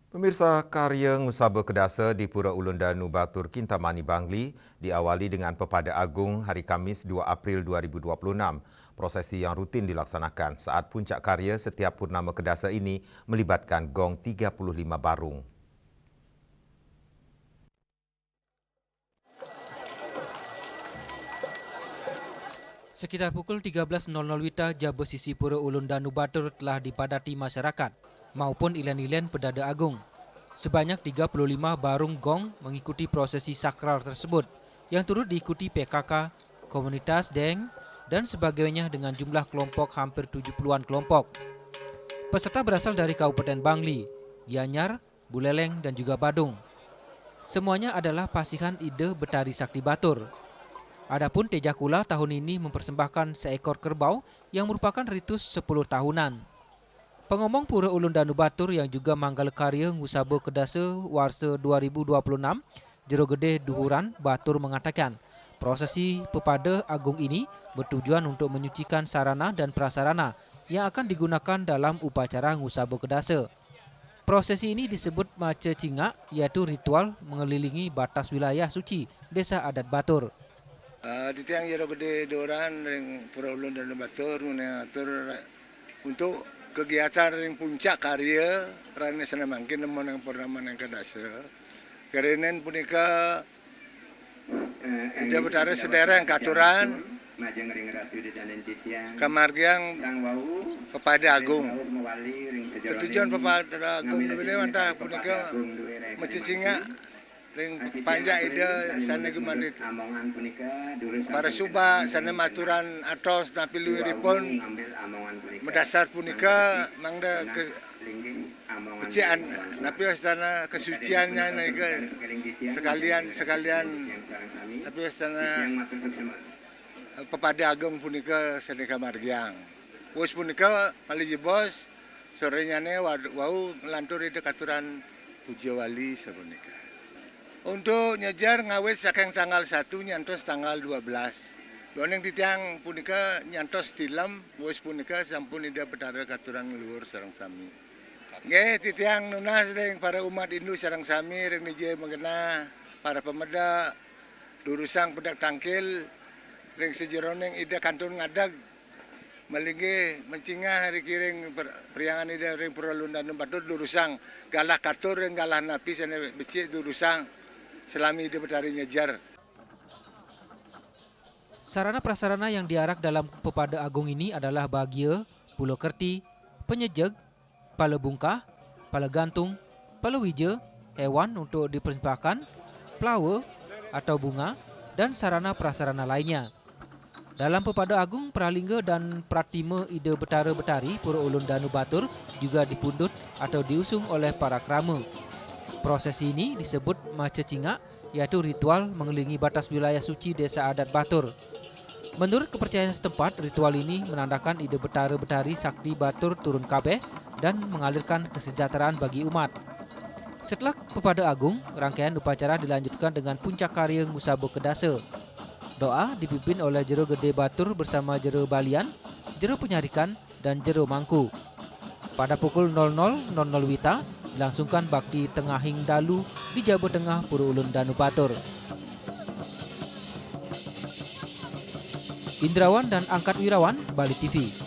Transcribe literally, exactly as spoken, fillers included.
Pemirsa, karya ngusaba kedasa di Pura Ulun Danu Batur Kintamani Bangli diawali dengan pepada agung hari Kamis dua April dua ribu dua puluh enam. Prosesi yang rutin dilaksanakan saat puncak karya setiap purnama kedasa ini melibatkan gong tiga puluh lima barung. Sekitar pukul tiga belas nol nol wita, jaba sisi Pura Ulun Danu Batur telah dipadati masyarakat maupun ilen-ilen pedada agung. Sebanyak tiga puluh lima barung gong mengikuti prosesi sakral tersebut yang turut diikuti P K K, komunitas, deng, dan sebagainya dengan jumlah kelompok hampir tujuh puluhan kelompok. Peserta berasal dari Kabupaten Bangli, Gianyar, Buleleng, dan juga Badung. Semuanya adalah pasihan Ida Betari Sakti Batur. Adapun Tejakula tahun ini mempersembahkan seekor kerbau yang merupakan ritus sepuluh tahunan. Pengomong Pura Ulun Danu Batur yang juga manggala karya ngusaba kedasa warsa dua ribu dua puluh enam, Jero Gede Duhuran Batur mengatakan, prosesi pepada agung ini bertujuan untuk menyucikan sarana dan prasarana yang akan digunakan dalam upacara ngusaba kedasa. Prosesi ini disebut maca cingak, yaitu ritual mengelilingi batas wilayah suci desa adat Batur. Ah, titiang Jero Gede Duhuran ring Pura Ulun Danu Batur, ngunang atur untuk kegiatan ring puncak karya, rane sane mangkin nemu ring purnama ning kedasa. Karinen punika Ida Betara sedereng katuran kamargiang pepada agung. Tetujon pepada agung duwene wantah punika maca cingak ring panjak Ida sane gumanti para suba sane maturan atos napi luiripun. Madasar punika mangda ke-, becik napi wastana kesuciannya nika sekalian, sekalian napi wastana pepada agung punika sane kamargiang. Wus punika malih jebos, sorenyane wad-, wau nglantur Ida katuran puja wali sapunika. Untuk nyejer ngawit saking tanggal satu nyantos tanggal dua belas. Duaning titiang punika nyantos tilem, wus punika sampun Ida Betara katuran ngluhur sareng sami. Nggih, titiang nunas ring para umat Hindu sareng sami ring dija magenah, para pameda, durusang pedek tangkil ring sajeroning Ida kantun ngadeg. Malinggih mencingah riki ring per-, Perhyangan Ida ring Pura Ulun Danu Batur, durusang galah katur ring galah napi sane becik durusang salami Ida Betari nyejer. Sarana prasarana yang diarak dalam pepada agung ini adalah bagia, pula kerti, penyejeg, pala bungkah, pala gantung, pala wija, hewan untuk dipersembahkan, pelawa atau bunga, dan sarana prasarana lainnya. Dalam pepada agung, pralingga dan pratima Ida Betara Betari Pura Ulun Danu Batur juga dipundut atau diusung oleh para krama. Prosesi ini disebut maca cingak, yaitu ritual mengelilingi batas wilayah suci desa adat Batur. Menurut kepercayaan setempat, ritual ini menandakan Ida Betara Betari Sakti Batur turun kabeh dan mengalirkan kesejahteraan bagi umat. Setelah pepada agung, rangkaian upacara dilanjutkan dengan puncak karya ngusaba kedasa. Doa dipimpin oleh Jero Gede Batur bersama Jero Balian, Jero Penyarikan, dan Jero Mangku. Pada pukul nol nol nol nol wita, dilangsungkan bakti tengahing dalu di jaba tengah Pura Ulun Danu Batur. Indrawan dan Angkat Wirawan, Bali T V.